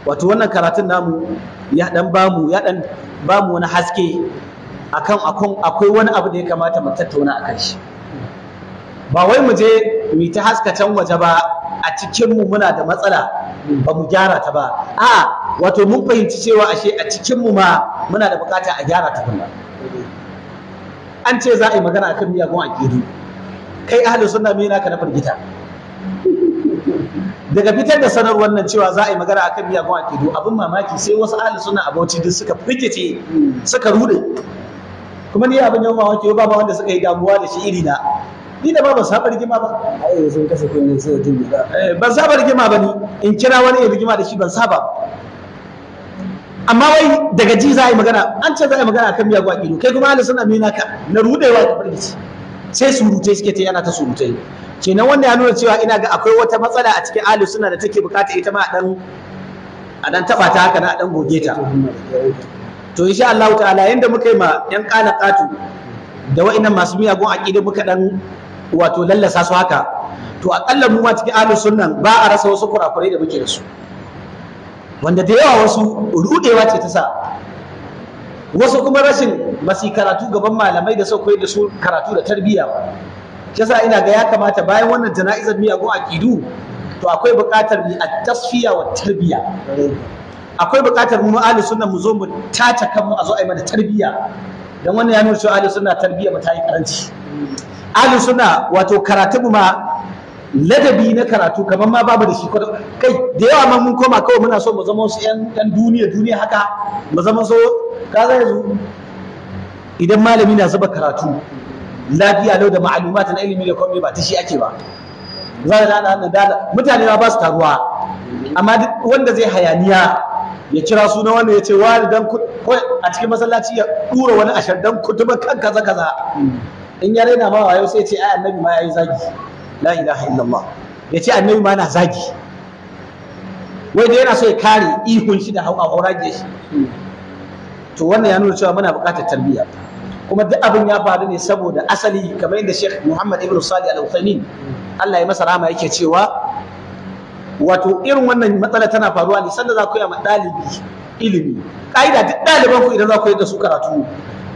Wato wannan karatun namu ya dan bamu wani haske akan akwai wani abu da ya kamata mu tattauna akan shi. Ba wai mu je mu ta haska can waje ba, a cikin mu muna da matsala ba mu gyara ta ba. A wato mun fahimci cewa ashe a cikin mu ma muna da bukata a gyara tukunna. An ce za a yi magana akan miyagun aƙidu, kai ahlus sunna me naka na firgita? Daga fitar da sanarwar nan cewa za a yi magana akan miyagun aƙidu, abin mamaki sai wasu ahlus sunna a Bauchi duk suka firgice, suka rude. Kuma ni abin yawan mamaki ba ma wanda suka yi damuwa da shi iri na. Ni da ba ban saba rigima ba. Ai sun kasa kunne sai jin ba. Ban saba rigima ba ni, in kira wani ya rigima da shi ban saba ba. Amma wai daga ji za a yi magana, an ce za a yi magana akan miyagun aƙidu, kai kuma ahlus sunna me naka na rudewa ka firgice? Sai surutai suke ta yana ta surutai. Kenan wanda ya nuna cewa ina ga akwai wata matsala a cikin ahlus sunna da take bukata ita ma a dan taba ta haka na a dan goge ta. To insha Allah ta'ala yanda muka yi ma yan qalaqatu da wa'annan masu miyagun aƙidu muka dan wato lallasa su haka, to akalla mu ma cikin ahlus sunnan ba a rasa wasu kurakurai da muke da su, wanda da yawa wasu rudewa ce ta sa, wasu kuma rashin masu karatu gaban malamai da suka koyar da su karatu da tarbiyya ba. Shi yasa ina ga ya kamata bayan wannan jana'izar miyagun aƙidu, to akwai buƙatar mu at-tasfiya wa tarbiyya. Akwai buƙatar mu ahlus sunna mu zo mu tace kanmu, a zo a yi mana tarbiyya. Dan wannan ya nuna cewa ahlus sunna tarbiyya mu ta yi karanci. Ahlus sunna wato karatu mu ma ladabi na karatu kamar ma babu da shi kai da yawa ma mun koma kawai muna so mu zama wasu yan duniya duniya haka, mu zama so kaga yanzu idan malami na zuba karatu lafiya lau da ma'alumat na ilimi da komai ba ta shi ake ba, za a da da mutane ma ba su taruwa. Amma duk wanda zai hayaniya ya kira suna wanda ya ce wani dan ko a cikin masallaci ya dura wani ashar dan kutuba kan kaza kaza, in ya raina ma wayo sai ya ce ai annabi ma yayi zagi, la ilaha illallah, ya ce annabi ma na zagi, wai dai yana so ya kare ihun shi da haurage shi. To wannan ya nuna cewa muna buƙatar tarbiyya. Kuma duk abin ya faru ne saboda asali kamar yadda Sheikh Muhammad Ibn Salih Al-Uthaymeen Allah ya masa rahama yake cewa wato irin wannan matsala tana faruwa ne sanda za ku yi ma ɗalibi ilimi. Ƙa'ida duk ɗaliban ku idan za ku yi da su karatu,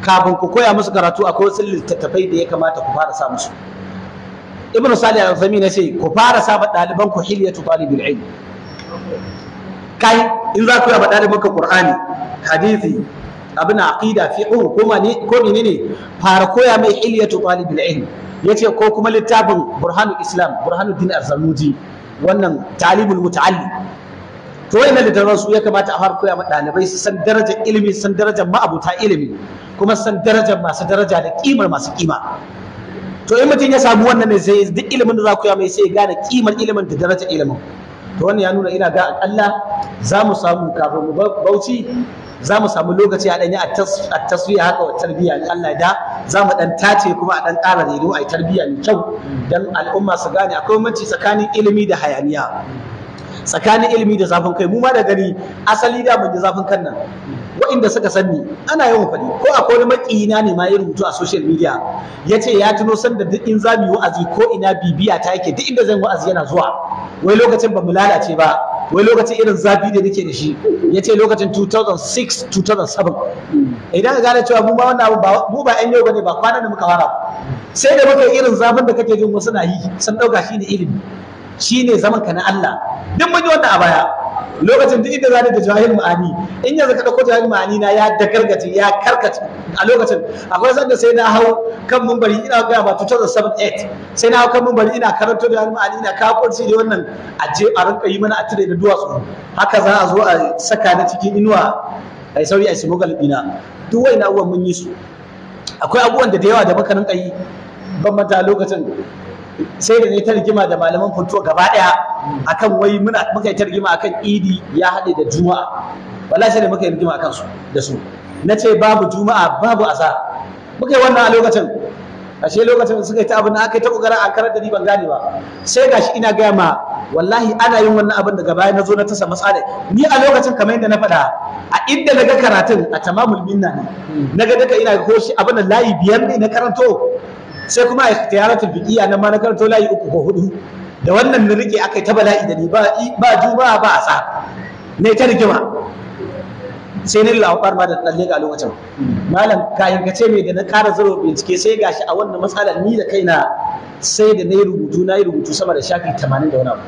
kafin ku koya musu karatu akwai wasu littattafai da ya kamata ku fara sa musu. Ibn Salih Al-Uthaymeen ya ce ku fara sa ma ɗaliban ku hilyatu talibil ilm. Kai in za ku yi ma ɗaliban ku Qur'ani, hadisi, abin aqida, fiqh ko ko menene, fara koya mai hilyatu talibil ilm. Yace ko kuma littafin Burhanul Islam, Burhanuddin Az-Zarnuji, wannan talibul muta'allim. To wayannan littafan su ya kamata a fara koya ma ɗalibai su san darajar ilimi, su san darajar ma'abuta ilimi, kuma su san darajar masu daraja da kimar masu kima. To in mutum ya samu wannan ne sai duk ilimin da za ku koya mai sai ya gane kimar ilimin da darajar ilimin. To wannan ya nuna ina ga akalla za mu samu kafin mu Bauchi za mu samu lokaci a ɗanyi a tasfiya haka wa tarbiyya in Allah da za mu ɗan tace kuma a ɗan ƙara reno a yi tarbiyya mai kyau don al'umma su gane akwai bambanci tsakanin ilimi da hayaniya, tsakanin ilimi da zafin kai. Mu ma da gani asali da mun ji zafin kan nan, wa'inda suka sani ana yawan faɗi, ko akwai wani maƙiyina ne ma ya rubutu a social media ya ce ya tuno sanda duk in za mu yi wa'azi ko ina bibiya ta yake, duk inda zan wa'azi yana zuwa, wai lokacin ba mu lalace ba, wai lokacin irin zafi da nake da shi, ya ce lokacin 2006 2007. Idan ka gane cewa mu ma wannan abu ba mu ba ƴan yau bane, ba kwanan da muka fara ba, sai da muka yi irin zafin da kake jin wasu na yi sun ɗauka shine ilimi, shine zaman ka na Allah. Duk mun yi wannan a baya lokacin duk inda zani da jahil ma'ani, in yanzu ka ɗauko jahil ma'ani na ya dagargace ya karkace a lokacin. Akwai sanda sai na hau kan mumbari ina gaya ba 2007-8 sai na hau kan mumbari ina karanto jahil ma'ani ina kawo kursi da wannan a je a rinka yi mana a tire da duwatsu, haka za a zo a saka ni cikin inuwa a yi sauri a yi smogal ɗina. Duk wa'in abubuwan mun yi su. Akwai abubuwan da yawa da muka rinka yi, ban manta lokacin sai da ne ta rigima da malaman funtuwa gaba ɗaya akan wai muna muka yi ta rigima akan idi ya haɗe da juma'a. Wallahi sai da muka yi rigima akan su da su, na ce babu juma'a babu azhar, muka yi wannan a lokacin. Ashe lokacin suka yi ta abin da aka yi ta kokarin a karar da ni ban gane ba, sai gashi ina gaya ma wallahi ana yin wannan abin daga baya na zo na tasa matsala. Ni a lokacin kamar yadda na faɗa a inda na ga karatun a tamamul minna ne na ga duka ina ko shi abin da layi 5 ne na karanto, sai kuma a ikhtiyaratul fiqhiyya nan ma na karanto layi 3 ko 4, da wannan na rike aka yi ta bala'i da ni, ba juma'a ba asa. Ne ta rigima sai na lawar ma da tsalle ga lokacin malam kayan ka ce mai da na ƙara zaro bincike sai gashi a wannan matsalar ni da kaina sai da na yi rubutu, na yi rubutu sama da shafi 80 da wani abu.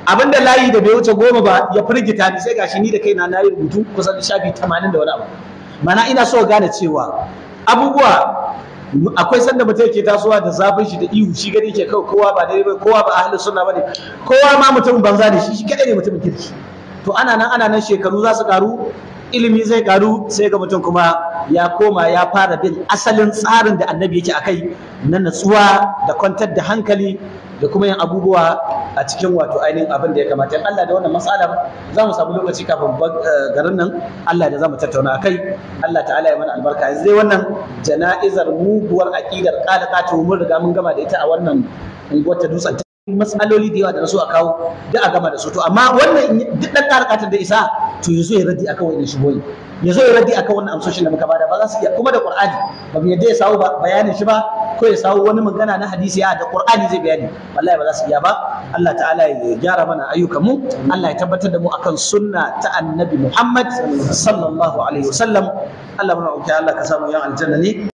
Abinda layi da bai wuce 10 ba ya firgita ni, sai gashi ni da kaina na yi rubutu kusan shafi 80 da wani abu. Mana ina so gane cewa abubuwa akwai sanda mutum yake tasowa da zafin shi da ihu, shi gani yake kawai kowa ba daidai ba, kowa ba ahlus sunna bane, kowa ma mutumin banza ne, shi kadai ne mutumin kirki. To ana nan ana nan shekaru za su karu, ilimi zai karu, sai ga mutum kuma ya koma ya fara bin asalin tsarin da annabi yake akai na natsuwa da kwantar da hankali da kuma yin abubuwa a cikin wato ainihin abin da ya kamata. In Allah da wannan matsalar za mu samu lokaci kafin garin nan, Allah da za mu tattauna akai. Allah ta'ala ya mana albarka. Yanzu dai wannan jana'izar muguwar aƙidar ƙala ƙato mun riga mun gama da ita a wannan unguwar ta Dutsen. Matsaloli da yawa da na so a kawo duk a gama da su. To amma wannan duk ɗan ƙara ƙatar da isa to ya zo ya raddi akan wannan shigoyi, ya zo ya raddi akan wannan amsoshin da muka bada, ba za su iya. Kuma da Qur'ani ba mu yadda ya sawo ba bayanin shi ba, ko ya sawo wani magana na hadisi, ya da Qur'ani zai bayani, wallahi ba za su iya ba. Allah ta'ala ya gyara mana ayyukan mu, Allah ya tabbatar da mu akan sunna ta Annabi Muhammad sallallahu alaihi wasallam. Allah muna roƙi Allah ka samu yan aljanna ne.